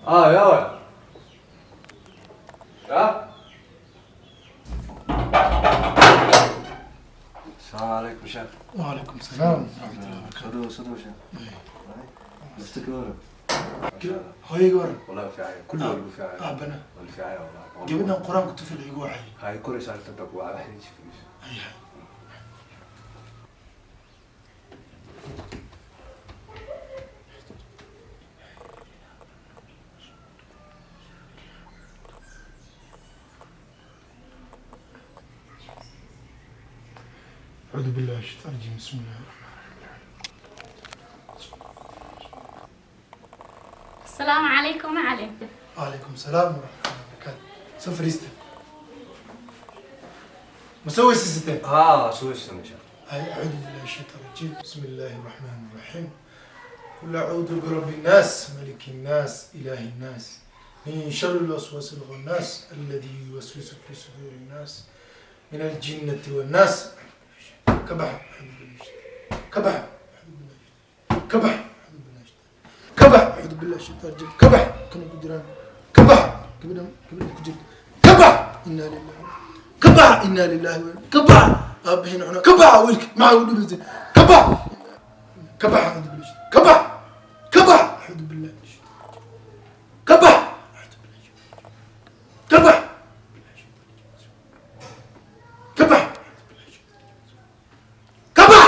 Ah, ya. Ya. السلام عليكم شيخ. وعليكم السلام ورحمة الله وبركاته. صدو صدو شيخ. نفتك. Hooyayga waran? والله في عين كله اللي في عين. Aabana? والله في عين والله. Gabadhan qur-aanku tufil igu waxay. هاي كل ساعة تبقى وعلى حين فلوس. Ay. أعوذ بالله من الشيطان الرجيم، بسم الله الرحمن. Asalaamu calaykum, macalin. وعليكم السلام ورحمة الله وبركاته. Soo fariista. Ma soo weysaysatee? اه شو اسمه شيخ؟ أي، أعوذ بالله من الشيطان الرجيم، بسم الله الرحمن الرحيم، قل أعوذ برب الناس، ملك الناس، إله الناس، من شر الوسواس الخناس الذي يوسوس في صدور الناس، من الجنة والناس. كبح، كبح، كبح، كبح، أعوذ بالله الشيطان الرجيم، كبح، كنا كجران، كبح، كبنا كبنا كجر، كبح، إنا لله، كبح، إنا لله، كبح، أبهن عنا، كبح، ويلك مع ولد، كبح، كبح، أعوذ بالله، كبح، كبح، أعوذ بالله، كبح، أعوذ بالله، كبح، كبح، كبح، كبح.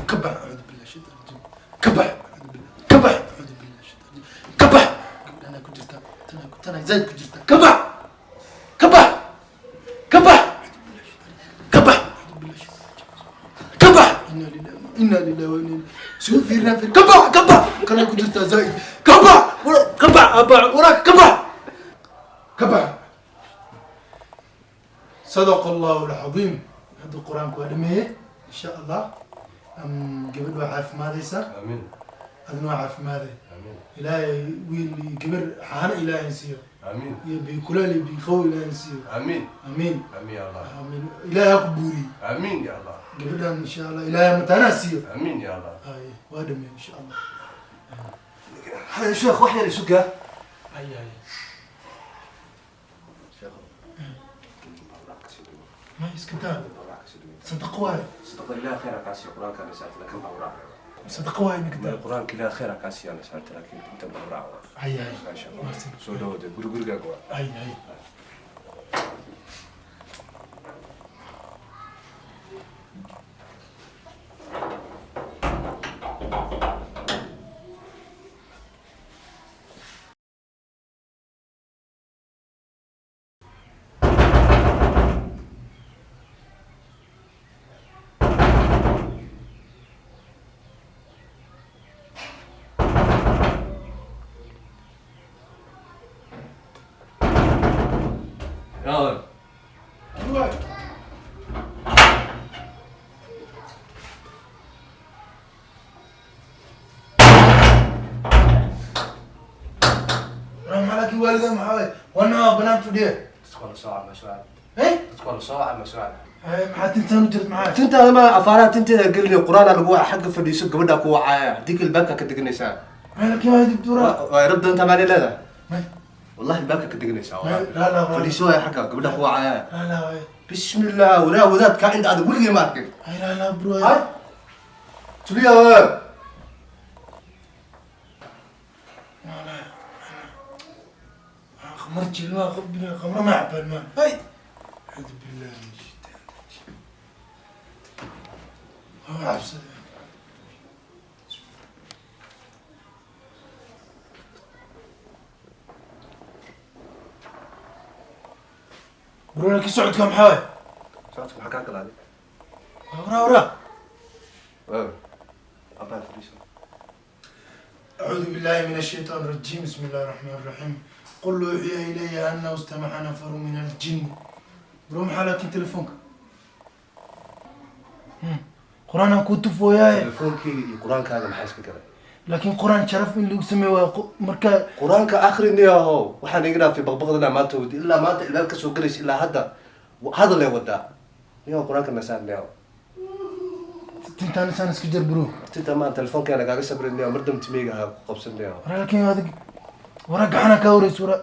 كبح، أعوذ بالله الشيطان الرجيم، كبح، أعوذ بالله، كبح، أعوذ بالله الشيطان الرجيم، كبح. أنا كنت جرتا، أنا كنت، أنا زايد كنت جرتا، كبح، كبح، كبح، أعوذ بالله الشيطان الرجيم، كبح، أعوذ بالله الشيطان الرجيم، كبح، إنا لله، إنا لله وإنا إليه، شو فينا في، كبح، كبح، كنا كنت جرتا زايد، كبح، كبح، أبا وراك، كبح، كبح. صدق الله العظيم. هذا القرآن كوادميه إن شاء الله. Gabadh waa caafimaadaysaa. امين. Adna waa caafimaaday. امين. Ilaahay wiil iyo gabar xaano ilaahay siiyo. امين. Iyo biyo kuleel iyo biyo qabow ilaahay siiyo. امين. Amiin. امين يا الله. Amiin, ilaahay ha ku buuriyo. امين يا الله. Gabadhan insha Allah ilaahay mataanaha siiyo. امين يا الله. Ay, waa dhamey insha Allah. هذا شيخ واحد اللي سوقه. Ay ay. شيخ. Ma iska daa, sadaqo waayo. صدق الله خير كاسي القرآن كان ساعة لكن بوراع. Sadaqo waayo ninka daa. القرآن كلها خير كاسي أنا ساعة لكن أنت بوراع. Ay ay. ما شاء الله. سو دود قول قول قول. Ay ay. يلا. Waay. Maxaa laakiin waalida maxaa waay wana banaan fadhiya? تدخل ساعة ما ساعة. Eh. تدخل ساعة ما ساعة. Ay, maxaa tintaan u jirta maxaa? Tintaada ma afaaraha tinteeda gelin, qur-aan lagu waa xagga fadhiiso, gabadha ku wacaya haddii kale albaabka ka deganaysaa. Maxaa laakiin waa dibduura? Waa rab doontaa maa leedahay. May. Wallahi albaabka ka deganaysaa. La la. Fadhiiso waay xagga, gabadha ku wacaya. La la waay. Bismillah, walaa wadaadka inta aad weligay ma arkin. Ay, la la bro. Hay tuliya. Wala khamar jilma khamra ma cabaan ma hay. أعوذ بالله من الشيطان الرجيم. waa cabsaday. Bro, laakiin socodka maxaa waay? Socodka maxaa kaa galaaday? Waraa waraa. Abaa fadhiiso. أعوذ بالله من الشيطان الرجيم، بسم الله الرحمن الرحيم، قل أوحي إلي أنه استمع نفر من الجن. Bro, maxaa laakiin telefoonka qur-aan aan kuu tufooyaaye? Telefoonkeyga iyo qur-aankaaga maxaa iska galay? Laakiin Quraan sharaf in lagu sameeyo waa marka Qur-aanka akhri niyahow, waxaan iga dhaafay baqbaqdana maanta wadi ilaa maanta ilbaab ka soo galaysa ilaa hadda hadalay wadaa niyahow. Qur-aanka nasaar niyahow. Tintaan isaan iska jar, bro. Tinta maan telefoonkeena kaaga sabrin niyahow, mar dambe timeyga ha ku qabsan niyahow. Wara, laakiin adig wara gacana kaa horeysa wara.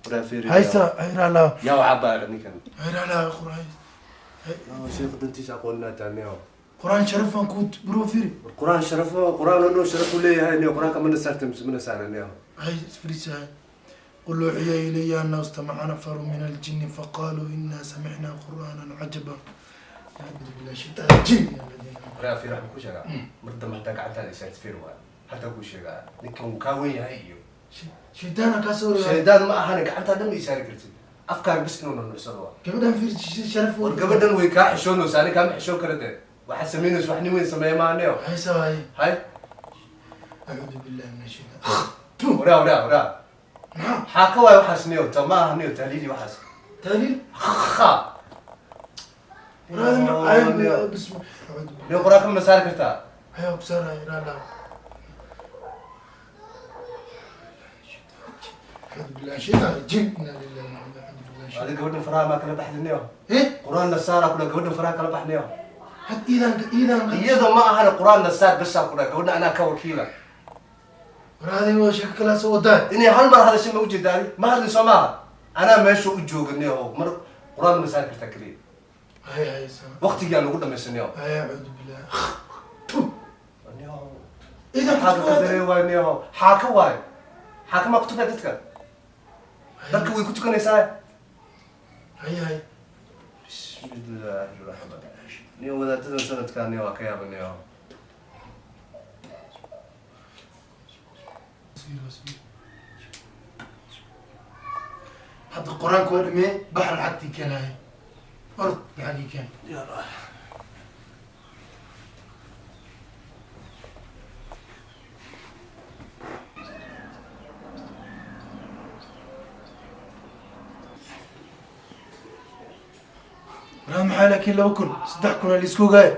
Waraa fiiri. Haysa hayralaa. Yaa waxaa baa ninkan. Hayralaa Quraan. Sheekha dantiisa aqoonina taa niyahow. Quraan sharaf aan ku, bro, fiiri. War Qur-aan sharafo, Qur-aan oo dhan sharaf u leeyahay niyahow. Qur-aanka mana saarta mise mana saara niyahow? هاي فريسة. قل أوحي إلي أنه استمع نفر من الجن فقالوا إنا سمعنا قرآنا عجبا. أعوذ بالله الشيطان الرجيم يا الذين آمنوا. Waraa fiiri, waxaan kuu sheegaa, mar dambe hataa gacantaada isaarta fiir waay. Hataa kuu sheegaa ninkan wuu kaa wen yahay iyo شيطان كسر. Shaydaan ma ahane, gacantaa dhan ma isaari kartid, afkaaga bas inuu nunucsado waa. Gabadhan fiir, sharaf. War gabadhan way kaa xishoonaysa, ani kaama xishoon kara dee. Waxaad samaynaysa wax nin weyn sameeya maaneo. هاي سواي. Hay. أعوذ بالله من الشيطان. Waraa waraa waraa, maxaa ka waay waxaas niyo? Ta ma aha niyo tahliili waxaas. تهليل. Kha. وهذا بسم أعوذ بالله. Niyo, qur-aanka mana saari kartaa? هيا بسرعة لا لا. أعوذ بالله الشيطان الرجيم، إنا لله وإنا إليه. أعوذ بالله الشيطان. Adi gabadhan faraha maa kala baxda niyo? إيه. Qur-aan na saara kula, gabadhan faraha kala bax niyo. had iidan iidan. Iyada ma ahane, Qur-aan na saar basaa kula, gabadha anaa ka wakiila. War waa sheeko kala soo wadaa. Inay hal mar hadashay ma ujeedaa? Adi ma hadli soo maaha, anaa meesha u jooga niyo. Mar Qur-aan mana saari kartaa keliya? Hay hay sa. Waqtigaa nagu dhamaysa niyo. Hay, acuudu billah. Niyo. Iidan. Xaaka ka daree waay niyo, xaaka waay, xaaka maa ku tukaya dadka, dadka way ku tukanaysaa. Hay hay. Bismillaahi raxmaan niyo, wadaadadan sanadkaa niyo waa ka yaaba niyo. Hadda Qur-aanka waa dhamee, bax, lacagtii keenaaya, ord, lacagii keen. Waraa maxaa? Laakiin 2000 3000 aa laisku ogaaya.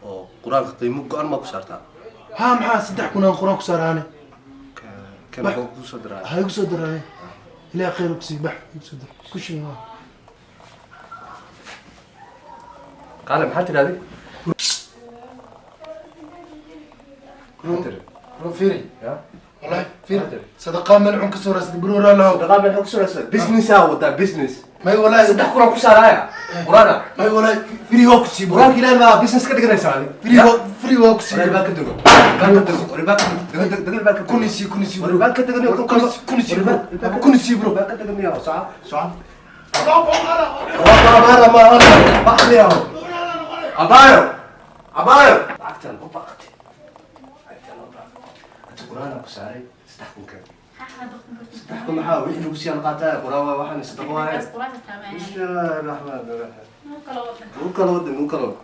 Oo Qur-aanka qiimo go-an maa ku saartaa? Haa, maxaa? 3000 aan Qur-aan ku saaraane. Kan wuxuu kusoo diraa. Ha igu soo diraaye, ilaah khayr ku sii, bax, igu soo dir ku shil waa. Qaale, maxaa tidhahday? Maxaa tiri? Bro, fiiri. Ya. Wallahi fiiri, sadaqa malcun ka soo raasday, bro, raalaho. Sadaqa maxaa ku soo business aa wadaa, business. May, wallahi. 3000 aan ku saaraaya Qur-aana. May, wallahi, free waa ku sii, bro. Qur-aanka Ilaahay maa business ka dhiganaysaa adi? Free waa ku sii. War baa ka dego, baa ka dego, war baa ka dego, dego baa ka dego. Kun isii, kun isii, War baa ka dego niyo. kun isii, bro, kun isii, bro. Baa ka dego niyo, soco soco. Waa ma baxniyo. Abayo abayo, lacagtan u baqatay, lacagtan u baqatay. Ati Qur-aan ku saaray, 3000 keen. 3000 maxaa? Wixii lagu sii qaataa Qur-aan waa waxaan sadaqa waaye. Bismillaahi raxmaani raxiim. Uu kala wada, uu kala wada.